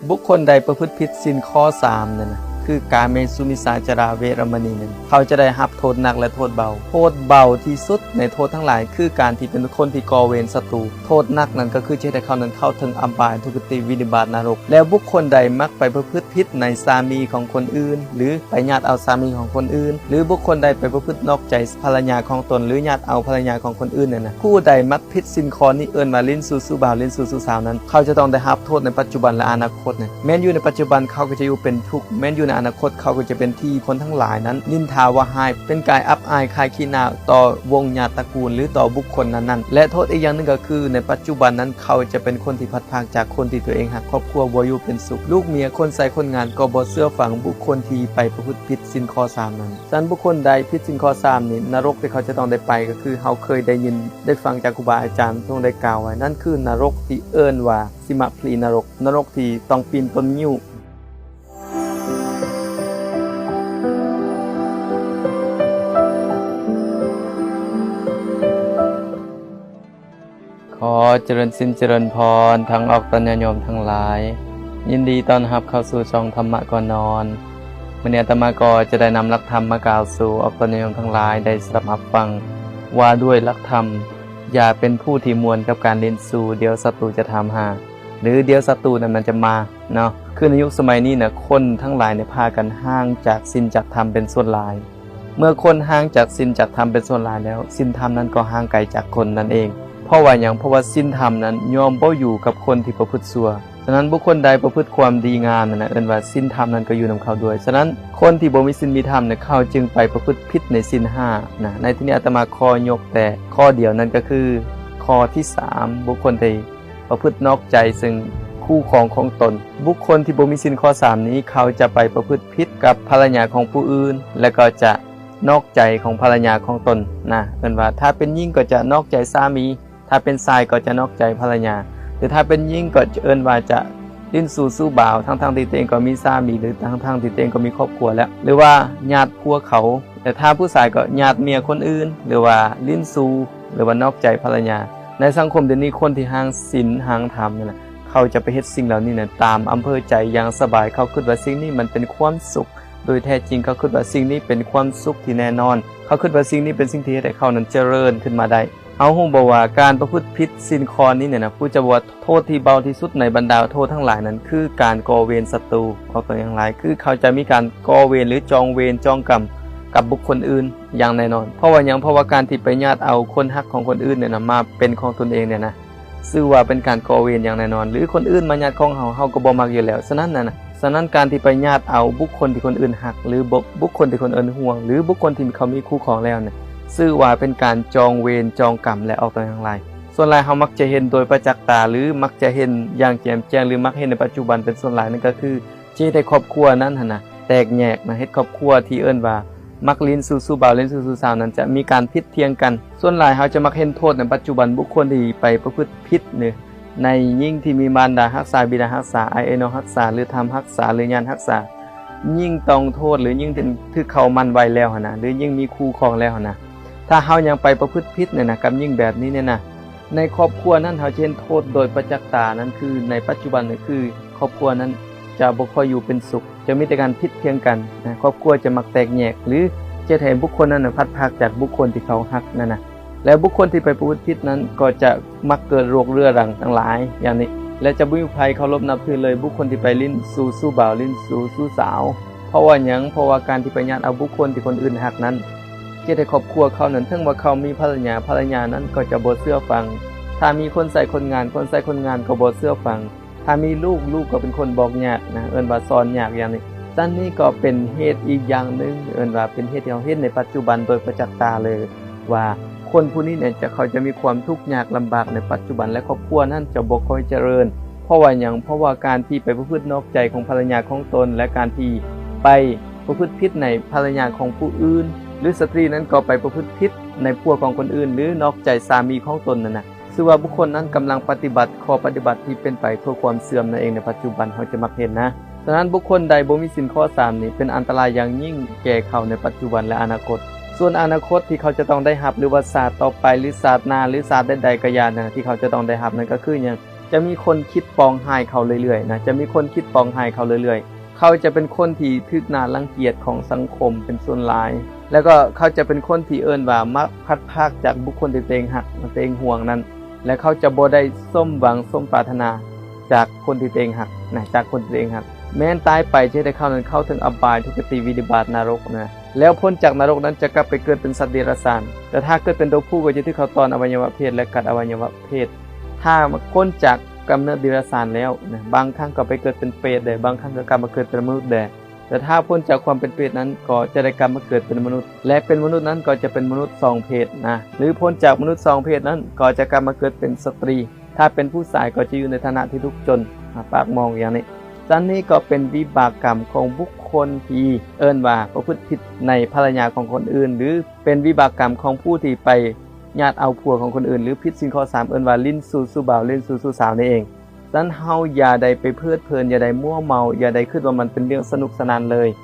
ບຸກຄົນໃດປະພຶດຜິດສິນຂໍ້ສາມນັ້ນນະ ຄືກາເມສຸມິດສາຈາລາເວລະມະນີນັ້ນ ເຂົາຈະໄດ້ຮັບໂທດໜັກ ແລະ ໂທດເບົາ. ໂທດເບົາທີ່ສຸດໃນໂທດທັງຫຼາຍ ຄືການທີ່ເປັນຄົນທີ່ກໍ່ເວນສັດຕູ. ໂທດໜັກນັ້ນກໍຄືຈະເຮັດໃຫ້ເຂົານັ້ນເຂົ້າເຖິງອະບາຍ, ທຸກຕິ, ວິນິບາດ, ນະລົກ. ແລ້ວບຸກຄົນໃດມັກໄປປະພຶດຜິດໃນສາມີຂອງຄົນອື່ນ ຫຼື ໄປຍາດເອົາສາມີຂອງຄົນອື່ນ ຫຼື ບຸກຄົນໃດໄປປະພຶດນອກໃຈພະລະຍາຂອງຕົນ ຫຼື ຍາດເອົາພະລະຍາຂອງຄົນອື່ນນັ້ນນະ, ຜູ້ໃດມັກຜິດສິນຂໍ້ນີ້ ເອີ້ນວ່າຫຼິ້ນຊູ່ຊູ່ບ່າວ, ຫຼິ້ນຊູ່ຊູ່ສາວນັ້ນ, ເຂົາຈະຕ້ອງໄດ້ຮັບໂທດໃນປັດຈຸບັນ ແລະ ອະນາຄົດນະ. ແມ່ນຢູ່ໃນປັດຈຸບັນເຂົາກໍຈະຢູ່ເປັນທຸກ, ແມ່ນຢູ່ໃນອະນາຄົດເຂົາກໍຈະເປັນທີ່ຄົນທັງຫຼາຍນັ້ນນິນທາວ່າຮ້າຍ, ເປັນກາຍອັບອາຍຂາຍຂີ້ໜ້າຕໍ່ວົງຍາດຕະກູນ ຫຼື ຕໍ່ບຸກຄົນນັ້ນໆ. ແລະ ໂທດອີກຢ່າງໜຶ່ງກໍຄື ໃນປັດຈຸບັນນັ້ນເຂົາຈະເປັນຄົນທີ່ພັດ ພາກຈາກຄົນທີ່ຕົວເອງຮັກ, ຄອບຄົວບໍ່ຢູ່ເປັນສຸກ, ລູກເມຍ, ຄົນໃຊ້ຄົນງານກໍບໍ່ເຊື່ອຟັງບຸກຄົນທີ່ໄປປະພຶດຜິດສິນຂໍ້ສາມນັ້ນ. ສະນັ້ນ ບຸກຄົນໃດຜິດສິນຂໍ້ສາມນີ້ ນະລົກທີ່ເຂົາຈະຕ້ອງໄດ້ໄປ ກໍຄືເຮົາເຄີຍໄດ້ຍິນໄດ້ຟັງຈາກຄູບາອາຈານເພິ່ນໄດ້ກ່າວໄວ້, ນັ້ນຄືນະລົກທີ່ເອີ້ນວ່າສິມະພະລີນະລົກ, ນະລົກທີ່ຕ້ອງປີນຕົ້ນງິ້ວ. ຂໍຈະເລີນສິນຈະເລີນພອນ ທັງອອກຕນຍາດໂຍມທັງຫຼາຍ, ຍິນດີຕ້ອນຮັບເຂົ້າສູ່ຊ່ອງທຳມະກ່ອນນອນ. ມື້ນີ້ອາດຕະມາກໍຈະໄດ້ນຳຫຼັກທຳມາກ່າວສູ່ອອກຕນຍາດໂຍມທັງຫຼາຍໄດ້ສະດັບຮັບຟັງ, ວ່າດ້ວຍຫຼັກທຳ ຢ່າເປັນຜູ້ທີ່ມ່ວນກັບການຫຼິ້ນຊູ່, ດຽວສັດຕູຈະຖາມຫາ ຫຼື ດຽວສັດຕູນັ້ນມັນຈະມາເນາະ. ຄືໃນຍຸກສະໄໝນີ້ນະ ຄົນທັງຫຼາຍນີ້ພາກັນຫ່າງຈາກສິນຈາກທຳເປັນສ່ວນຫຼາຍ. ເມື່ອຄົນຫ່າງຈາກສິນຈາກທຳເປັນສ່ວນຫຼາຍແລ້ວ, ສິນທຳນັ້ນກໍຫ່າງໄກຈາກຄົນນັ້ນເອງ. ເພາະວ່າຫຍັງ? ເພາະວ່າສິນທຳນັ້ນຍ່ອມບໍ່ຢູ່ກັບຄົນທີ່ປະພຶດຊົ່ວ. ສະນັ້ນ ບຸກຄົນໃດປະພຶດຄວາມດີງາມນັ້ນນະ ເອີ້ນວ່າສິນທຳນັ້ນກໍຢູ່ນຳເຂົາດ້ວຍ. ສະນັ້ນ ຄົນທີ່ບໍ່ມີສິນມີທຳນະ ເຂົາຈຶ່ງໄປປະພຶດຜິດໃນສິນຫ້ານະ. ໃນທີ່ນີ້ອາດຕະມາຂໍຍົກແຕ່ຂໍ້ດຽວ ນັ້ນກໍຄືຂໍ້ທີສາມ ບຸກຄົນທີ່ປະພຶດນອກໃຈເຊິ່ງຄູ່ຄອງຂອງຕົນ. ບຸກຄົນທີ່ບໍ່ມີສິນຂໍ້ສາມນີ້ ເຂົາຈະໄປປະພຶດ ຜິດກັບພະລະຍາຂອງຜູ້ອື່ນ ແລະ ກໍຈະນອກໃຈຂອງພະລະຍາຂອງຕົນນະ. ເອີ້ນວ່າຖ້າເປັນຍິງກໍຈະນອກໃຈສາມີ, ຖ້າເປັນຊາຍກໍຈະນອກໃຈພະລະຍາ ຫຼື ຖ້າເປັນຍິງກໍເອີ້ນວ່າຈະຫຼິ້ນຊູ່ຊູ່ບ່າວ ທັງໆທີ່ຕົວເອງກໍມີສາມີ ຫຼື ທັງໆທີ່ຕົວເອງກໍມີຄອບຄົວແລ້ວ ຫຼືວ່າຍາດຜົວເຂົາ. ແຕ່ຖ້າຜູ້ຊາຍກໍຍາດເມຍຄົນອື່ນ ຫຼືວ່າຫຼິ້ນຊູ່ ຫຼືວ່ານອກໃຈພະລະຍາ. ໃນສັງຄົມດຽວນີ້ ຄົນທີ່ຫ່າງສິນຫ່າງທຳນັ້ນນະ ເຂົາຈະໄປເຮັດສິ່ງເຫຼົ່ານີ້ນະ ຕາມອຳເພີໃຈຢ່າງສະບາຍ. ເຂົາຄິດວ່າສິ່ງນີ້ມັນເປັນຄວາມສຸກ. ໂດຍແທ້ຈິງເຂົາຄິດວ່າສິ່ງນີ້ເປັນຄວາມສຸກທີ່ແນ່ນອນ. ເຂົາຄິດວ່າສິ່ງນີ້ເປັນສິ່ງທີ່ເຮັດໃຫ້ເຂົານັ້ນຈະເລີນຂຶ້ນມາໄດ້. ເຮົາຮູ້ບໍ່ວ່າການປະພຶດຜິດສິນຂໍ້ນີ້ນີ້ນະ ຜູ້ຈະບອກວ່າໂທດທີ່ເບົາທີ່ສຸດໃນບັນດາໂທດທັງຫຼາຍນັ້ນ ຄືການກໍ່ເວນສັດຕູ. ອອກຕົວຢ່າງຫຼາຍ ຄືເຂົາຈະມີການກໍ່ເວນ ຫຼື ຈອງເວນຈອງກຳກັບບຸກຄົນອື່ນຢ່າງແນ່ນອນ. ເພາະວ່າຫຍັງ? ເພາະວ່າການທີ່ໄປຍາດເອົາຄົນຮັກຂອງຄົນອື່ນນີ້ນະ ມາເປັນຂອງຕົນເອງນີ້ນະ ຊື່ວ່າເປັນການກໍ່ເວນຢ່າງແນ່ນອນ ຫຼື ຄົນອື່ນມາຍາດຂອງເຮົາ ເຮົາກໍບໍ່ມັກຢູ່ແລ້ວ. ສະນັ້ນນະ ສະນັ້ນການທີ່ໄປຍາດເອົາບຸກຄົນທີ່ຄົນອື່ນຮັກ ຫຼື ບຸກຄົນທີ່ຄົນອື່ນຫ່ວງ ຫຼື ບຸກຄົນທີ່ເຂົາມີຄູ່ຄອງແລ້ວນະ ຊື່ວ່າເປັນການຈອງເວນຈອງກຳ ແລະ ອອກຕົວຢ່າງຫຼາຍ. ສ່ວນຫຼາຍເຮົາມັກຈະເຫັນໂດຍປະຈັກຕາ ຫຼື ມັກຈະເຫັນຢ່າງແຈ່ມແຈ້ງ ຫຼື ມັກເຫັນໃນປັດຈຸບັນເປັນສ່ວນຫຼາຍ ນັ້ນກໍຄືຈະເຮັດໃຫ້ຄອບຄົວນັ້ນຫັ້ນນະ ແຕກແຍກນະ ເຮັດຄອບຄົວທີ່ເອີ້ນວ່າມັກຫຼິ້ນຊູ່ຊູ່ບ່າວ ຫຼິ້ນຊູ່ຊູ່ສາວນັ້ນ ຈະມີການຜິດຖຽງກັນ. ສ່ວນຫຼາຍເຮົາຈະມັກເຫັນໂທດໃນປັດຈຸບັນ ບຸກຄົນທີ່ໄປປະພຶດຜິດນີ້ ໃນຍິງທີ່ມີມານດາຮັກສາ ບິດາຮັກສາ ອ້າຍເອື້ອຍນ້ອງຮັກສາ ຫຼື ທຳຮັກສາ ຫຼື ຍາດຮັກສາ, ຍິງຕ້ອງໂທດ ຫຼື ຍິງທີ່ຖືກເຂົາໝັ້ນໄວ້ແລ້ວຫັ້ນນະ ຫຼື ຍິງມີຄູ່ຄອງແລ້ວຫັ້ນນະ. ຖ້າເຮົາຍັງໄປປະພຶດຜິດນີ້ນະ ກັບຍິງແບບນີ້ນີ້ນະ ໃນຄອບຄົວນັ້ນເຮົາຈະເຫັນໂທດໂດຍປະຈັກຕາ ນັ້ນຄືໃນປັດຈຸບັນນີ້ ຄືຄອບຄົວນັ້ນຈະບໍ່ຄ່ອຍຢູ່ເປັນສຸກ. ຈະມີແຕ່ການຜິດຖຽງກັນນະ, ຄອບຄົວຈະມັກແຕກແຍກ ຫຼື ຈະເຮັດໃຫ້ບຸກຄົນນັ້ນນະ ພັດພາກຈາກບຸກຄົນທີ່ເຂົາຮັກນັ້ນນະ. ແລະ ບຸກຄົນທີ່ໄປປະພຶດຜິດນັ້ນ ກໍຈະມັກເກີດໂລກເຮືອລັງທັງຫຼາຍຢ່າງນີ້ ແລະ ຈະບໍ່ມີໃຜເຄົາລົບນັບຖືເລີຍ ບຸກຄົນທີ່ໄປຫຼິ້ນຊູ່ຊູ່ບ່າວ ຫຼິ້ນຊູ່ຊູ່ສາວ. ເພາະວ່າຫຍັງ? ເພາະວ່າການທີ່ໄປຍາດເອົາບຸກຄົນທີ່ຄົນອື່ນຮັກນັ້ນ ເຮັດໃຫ້ຄອບຄົວເຂົານັ້ນ ເຖິງວ່າເຂົາມີພະລະຍາ, ພະລະຍານັ້ນກໍຈະບໍ່ເຊື່ອຟັງ. ຖ້າມີຄົນໃຊ້ຄົນງານ, ຄົນໃຊ້ຄົນງານກໍບໍ່ເຊື່ອຟັງ. ຖ້າມີລູກ, ລູກກໍເປັນຄົນບອກຍາກນະ, ເອີ້ນວ່າສອນຍາກຢ່າງນີ້. ຊັ້ນນີ້ກໍເປັນເຫດອີກຢ່າງໜຶ່ງ, ເອີ້ນວ່າເປັນເຫດທີ່ເຮົາເຫັນໃນປັດຈຸບັນໂດຍປະຈັກຕາເລີຍວ່າ ຄົນຜູ້ນີ້ເນຍ ຈະ, ເຂົາຈະມີຄວາມທຸກຍາກລຳບາກໃນປັດຈຸບັນ ແລະ ຄອບຄົວນັ້ນຈະບໍ່ຄ່ອຍຈະເລີນ. ເພາະວ່າຫຍັງ? ເພາະວ່າການທີ່ໄປປະພຶດນອກໃຈຂອງພະລະຍາຂອງຕົນ ແລະ ການທີ່ໄປປະພຶດຜິດໃນພະລະຍາຂອງຜູ້ອື່ນ ຫຼື ສະຕຣີນັ້ນກໍໄປປະພຶດຜິດໃນຜົວຂອງຄົນອື່ນ ຫຼື ນອກໃຈສາມີຂອງຕົນນັ້ນນະ. ຊື່ວ່າບຸກຄົນນັ້ນກຳລັງປະຕິບັດຂໍ້ປະຕິບັດທີ່ເປັນໄປເພື່ອຄວາມເສື່ອມນັ້ນເອງໃນປັດຈຸບັນເຮົາຈະມັກເຫັນນະ. ສະນັ້ນ ບຸກຄົນໃດບໍ່ມີສິນຂໍ້ສາມນີ້ ເປັນອັນຕະລາຍຢ່າງຍິ່ງແກ່ເຂົາໃນປັດຈຸບັນ ແລະ ອະນາຄົດ. ສ່ວນອະນາຄົດທີ່ເຂົາຈະຕ້ອງໄດ້ຮັບ ຫຼືວ່າຊາດຕໍ່ໄປ ຫຼືຊາດໜ້າ ຫຼືຊາດໃດໆກໍຢ່ານະ ທີ່ເຂົາຈະຕ້ອງໄດ້ຮັບນັ້ນກໍຄືຫຍັງ? ຈະມີຄົນຄິດປອງຮ້າຍເຂົາເລື້ອຍໆນະ, ຈະມີຄົນຄິດປອງຮ້າຍເຂົາເລື້ອຍໆ. ເຂົາຈະເປັນຄົນທີ່ຖືກໜ້າລັງກຽດຂອງສັງຄົມເປັນສ່ວນຫຼາຍ, ແລ້ວກໍເຂົາຈະເປັນຄົນທີ່ເອີ້ນວ່າມັກພັດພາກຈາກບຸກຄົນທີ່ຕົວເອງຮັກ, ຕົວເອງຫ່ວງນັ້ນ, ແລະ ເຂົາຈະບໍ່ໄດ້ສົມຫວັງສົມປາດຖະໜາຈາກຄົນທີ່ຕົວເອງຮັກນະ, ຈາກຄົນທີ່ຕົວເອງຮັກ. ແມ່ນຕາຍໄປຈະເຮັດໃຫ້ເຂົານັ້ນເຂົ້າເຖິງອະບາຍ, ທຸກຄະຕິ, ວິນິບາດ, ນະລົກນະ. ແລ້ວພົ້ນຈາກນະລົກນັ້ນຈະກັບໄປເກີດເປັນສັດເດຍລະສານ, ແຕ່ຖ້າເກີດເປັນຕົວຜູ້ກໍຈະຖືກເຂົາຕອນອະໄວຍະວະເພດ ແລະ ກັດອະໄວຍະວະເພດ. ຖ້າພົ້ນຈາກກຳເນີດເດຍລະສານແລ້ວນະ, ບາງຄັ້ງກໍໄປເກີດເປັນເປດແດ່, ບາງຄັ້ງກໍກັບມາເກີດເປັນມະນຸດແດ່. ແຕ່ຖ້າພົ້ນຈາກຄວາມເປັນເປດນັ້ນ ກໍຈະໄດ້ກັບມາເກີດເປັນມະນຸດ ແລະ ເປັນມະນຸດນັ້ນກໍຈະເປັນມະນຸດສອງເພດນະ, ຫຼື ພົ້ນຈາກມະນຸດສອງເພດນັ້ນກໍຈະກັບມາເກີດເປັນສະຕຣີ. ຖ້າເປັນຜູ້ຊາຍກໍຈະຢູ່ໃນຖານະທີ່ທຸກຈົນ, ອາ, ປາກໝອງຢ່າງນີ້. ຊັ້ນນີ້ກໍເປັນວິບາກກຳຂອງບຸກຄົນທີ່ເອີ້ນວ່າປະພຶດຜິດໃນພັນລະຍາຂອງຄົນອື່ນ ຫຼື ເປັນວິບາກກຳຂອງຜູ້ທີ່ໄປຍາດເອົາຜົວຂອງຄົນອື່ນ ຫຼື ຜິດສິນຂໍ້ສາມ ເອີ້ນວ່າຫຼິ້ນຊູ່ຊູ່ບ່າວ, ຫຼິ້ນຊູ່ຊູ່ສາວນີ້ເອງ. ຊັ້ນເຮົາຢ່າໄດ້ໄປເພີດເພີນ, ຢ່າໄດ້ມົວເມົາ, ຢ່າໄດ້ຄິດວ່າມັນເປັນເລື່ອງສະໜຸກສະໜານເລີຍ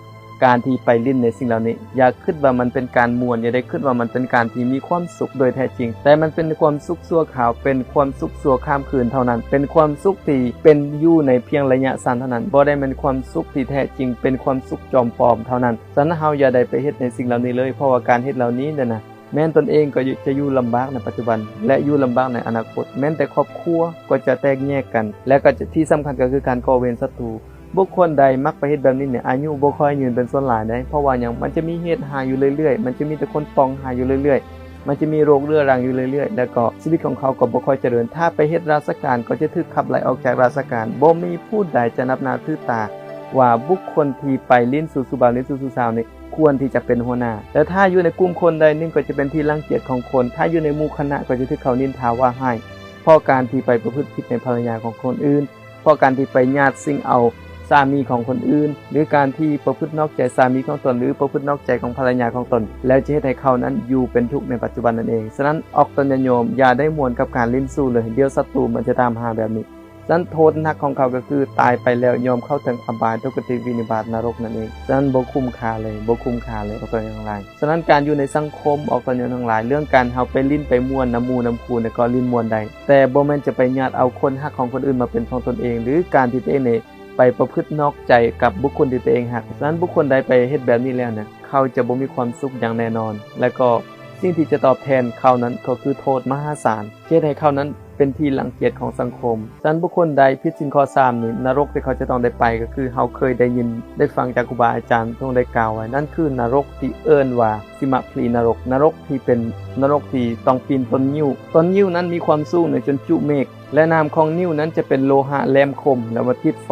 ການທີ່ໄປຫຼິ້ນໃນສິ່ງເຫຼົ່ານີ້. ຢ່າຄິດວ່າມັນເປັນການມ່ວນ, ຢ່າໄດ້ຄິດວ່າມັນເປັນການທີ່ມີຄວາມສຸກໂດຍແທ້ຈິງ, ແຕ່ມັນເປັນຄວາມສຸກຊົ່ວຄາວ, ເປັນຄວາມສຸກຊົ່ວຂ້າມຄືນເທົ່ານັ້ນ, ເປັນຄວາມສຸກທີ່ເປັນຢູ່ໃນພຽງໄລຍະສັ້ນເທົ່ານັ້ນ, ບໍ່ໄດ້ແມ່ນຄວາມສຸກທີ່ແທ້ຈິງ, ເປັນຄວາມສຸກຈອມປອມເທົ່ານັ້ນ. ສະນັ້ນເຮົາຢ່າໄດ້ໄປເຮັດໃນສິ່ງເຫຼົ່ານີ້ເລີຍ, ເພາະວ່າການເຮັດເຫຼົ່ານີ້ນັ້ນນະ ແມ່ນຕົນເອງກໍຢູ່ ຈະຢູ່ລຳບາກໃນປັດຈຸບັນ ແລະ ຢູ່ລຳບາກໃນອະນາຄົດ, ແມ່ນແຕ່ຄອບຄົວກໍຈະແຕກແຍກກັນ ແລະ ກໍຈະ ທີ່ສຳຄັນກໍຄືການກໍ່ເວນສັດຕູ. ບຸກຄົນໃດມັກໄປເຮັດແບບນີ້ນີ້ ອາຍຸບໍ່ຄ່ອຍຍືນເປັນສ່ວນຫຼາຍເດ້. ເພາະວ່າຫຍັງ? ມັນຈະມີເຫດຮ້າຍຢູ່ເລື້ອຍໆ, ມັນຈະມີແຕ່ຄົນປອງຮ້າຍຢູ່ເລື້ອຍໆ, ມັນຈະມີໂລກເຮື้ອລັງຢູ່ເລື້ອຍໆ ແລ້ວກໍຊີວິດຂອງເຂົາກໍບໍ່ຄ່ອຍຈະເລີນ. ຖ້າໄປເຮັດລາຊະການກໍຈະຖືກຂັບໄລ່ອອກຈາກລາຊະການ. ບໍ່ມີຜູ້ໃດຈະນັບໜ້າຖືຕາວ່າບຸກຄົນທີ່ໄປຫຼິ້ນຊູ່ຊູ່ບ່າວ, ຫຼິ້ນຊູ່ຊູ່ສາວນີ້ ຄວນທີ່ຈະເປັນຫົວໜ້າ. ແລະ ຖ້າຢູ່ໃນກຸ່ມຄົນໃດໜຶ່ງກໍຈະເປັນທີ່ລັງກຽດຂອງຄົນ, ຖ້າຢູ່ໃນໝູ່ຄະນະກໍຈະຖືກເຂົານິນທາວ່າຮ້າຍ ເພາະການທີ່ໄປປະພຶດຜິດໃນພັນລະຍາຂອງຄົນອື່ນ, ເພາະການທີ່ໄປຍາດຊິງເອົາສາມີຂອງຄົນອື່ນ ຫຼື ການທີ່ປະພຶດນອກໃຈສາມີຂອງຕົນ ຫຼື ປະພຶດນອກໃຈຂອງພັນລະຍາຂອງຕົນ ແລ້ວຈະເຮັດໃຫ້ເຂົານັ້ນຢູ່ເປັນທຸກໃນປັດຈຸບັນນັ້ນເອງ. ສະນັ້ນອອກຕົນຍາດໂຍມ ຢ່າໄດ້ມ່ວນກັບການຫຼິ້ນຊູ່ເລີຍ, ດຽວສັດຕູມັນຈະຕາມຫາແບບນີ້. ສະນັ້ນໂທດໜັກຂອງເຂົາກໍຄືຕາຍໄປແລ້ວຍ່ອມເຂົ້າເຖິງອະບາຍ, ທຸກຄະຕິ, ວິນິບາດ, ນະລົກນັ້ນເອງ. ສະນັ້ນບໍ່ຄຸ້ມຄ່າເລີຍ, ບໍ່ຄຸ້ມຄ່າເລີຍ ອອກຕົນຍາດໂຍມທັງຫຼາຍ. ສະນັ້ນການຢູ່ໃນສັງຄົມ, ອອກຕົນຍາດໂຍມທັງຫຼາຍ, ເລື່ອງການເຮົາໄປຫຼິ້ນໄປມ່ວນນຳໝູ່ນຳຄູ່ນະ ກໍຫຼິ້ນມ່ວນໄດ້, ແຕ່ບໍ່ແມ່ນຈະໄປຍາດເອົາຄົນຮັກຂອງຄົນອື່ນມາເປັນຂອງຕົນເອງ ຫຼື ການທີ່ຕົວເອງນີ້ໄປປະພຶດນອກໃຈກັບບຸກຄົນທີ່ຕົວເອງຮັກ. ສະນັ້ນບຸກຄົນໃດໄປເຮັດແບບນີ້ແລ້ວນະ ເຂົາຈະບໍ່ມີຄວາມສຸກຢ່າງແນ່ນອນ ແລະ ກໍສິ່ງທີ່ຈະຕອບແທນເຂົານັ້ນກໍຄືໂທດມະຫາສານ ເຮັດໃຫ້ເຂົານັ້ນເປັນທີ່ລັງກຽດຂອງສັງຄົມ. ສະນັ້ນບຸກຄົນໃດຜິດສິນຂໍ້ສາມນີ້ ນະລົກທີ່ເຂົາຈະຕ້ອງໄດ້ໄປ ກໍຄືເຮົາເຄີຍໄດ້ຍິນໄດ້ຟັງຈາກຄູບາອາຈານເພິ່ນໄດ້ກ່າວໄວ້ ນັ້ນຄືນະລົກທີ່ເອີ້ນວ່າສິມະພະລີນະລົກ, ນະລົກທີ່ເປັນນະລົກທີ່ຕ້ອງປີນຕົ້ນງິ້ວ. ຕົ້ນງິ້ວນັ້ນມີຄວາມສູງນີ້ຈົນຈຸເມກ ແລະ ນ້ຳຂອງງິ້ວນັ້ນຈະເປັນໂລຫະແຫຼມຄົມ ແລ້ວມາຕິດໄຟ.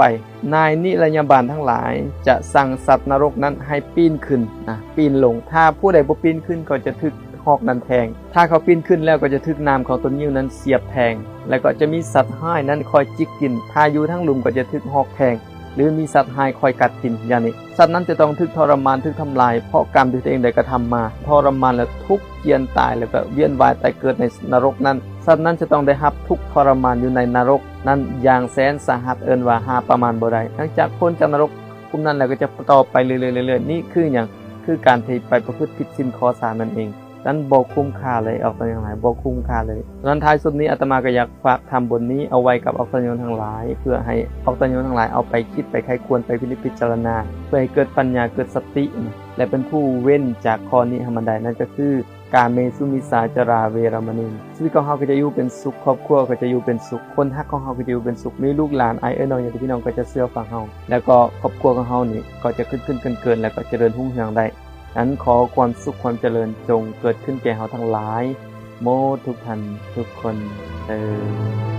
ນາຍນິລະຍາບານທັງຫຼາຍຈະສັ່ງສັດນະລົກນັ້ນໃຫ້ປີນຂຶ້ນນະ, ປີນລົງ. ຖ້າຜູ້ໃດບໍ່ປີນຂຶ້ນກໍຈະຖືກຮອກນັ້ນແທງ. ຖ້າເຂົາປີນຂຶ້ນແລ້ວກໍຈະຖືກນ້ຳຂອງຕົ້ນງິ້ວນັ້ນສຽບແທງ ແລ້ວກໍຈະມີສັດຮ້າຍນັ້ນຄອຍຈິກກິນ. ຖ້າຢູ່ທາງລຸ່ມກໍຈະຖືກຮອກແທງ ຫຼື ມີສັດຮ້າຍຄອຍກັດກິນຢ່າງນີ້. ສັດນັ້ນຈະຕ້ອງຖືກທໍລະມານ, ຖືກທຳລາຍ ເພາະກຳທີ່ຕົວເອງໄດ້ກະທຳມາ, ທໍລະມານ ແລະ ທຸກ ກຽນຕາຍ ແລ້ວກໍວຽນວ່າຍຕາຍເກີດໃນນະລົກນັ້ນ. ສັດນັ້ນຈະຕ້ອງໄດ້ຮັບທຸກທໍລະມານຢູ່ໃນນະລົກນັ້ນຢ່າງແສນສາຫັດ, ເອີ້ນວ່າຫາປະມານບໍ່ໄດ້. ຫຼັງຈາກພົ້ນຈາກນະລົກກຸ່ມນັ້ນແລ້ວ ກໍຈະຕໍ່ໄປເລື້ອຍໆ, ເລື້ອຍໆ. ນີ້ຄືຫຍັງ? ຄືການທີ່ໄປປະພຶດຜິດສິນຂໍ້ສາມນັ້ນເອງ. ນັ້ນບໍ່ຄຸ້ມຄ່າເລີຍ, ອອກຕົນຍາດໂຍມທັງຫຼາຍ, ບໍ່ຄຸ້ມຄ່າເລີຍ. ສະນັ້ນທ້າຍສຸດນີ້ ອາດຕະມາກໍຢາກຝາກທຳບົດນີ້ເອົາໄວ້ກັບອອກຕົນຍາດໂຍມທັງຫຼາຍ, ເພື່ອໃຫ້ອອກຕົນຍາດໂຍມທັງຫຼາຍເອົາໄປຄິດ, ໄປໃຄ່ຄວນ, ໄປພິນິດພິຈາລະນາ, ເພື່ອໃຫ້ເກີດປັນຍາ, ເກີດສະຕິ ແລະ ເປັນຜູ້ເວັ້ນຈາກຂໍ້ນີ້ໃຫ້ມັນໄດ້, ນັ້ນກໍຄື ກາເມສຸມິດສາຈາລາເວລະມະນີ. ຊີວິດຂອງເຮົາກໍຈະຢູ່ເປັນສຸກ, ຄອບຄົວກໍຈະຢູ່ເປັນສຸກ, ຄົນຮັກຂອງເຮົາກໍຈະຢູ່ເປັນສຸກ, ມີລູກຫຼານ, ອ້າຍເອື້ອຍນ້ອງ, ຍາດຕິພີ່ນ້ອງກໍຈະເຊື່ອຟັງເຮົາ, ແລ້ວກໍຄອບຄົວຂອງເຮົານີ້ກໍຈະຂຶ້ນໆເກີນໆ ແລ້ວກໍຈະເລີນຮຸ່ງເຮືອງໄດ້. ນັ້ນຂໍຄວາມສຸກຄວາມຈະເລີນຈົ່ງເກີດຂຶ້ນແກ່ເຮົາທັງຫຼາຍໝົດທຸກທ່ານທຸກຄົນເທີ້ນ.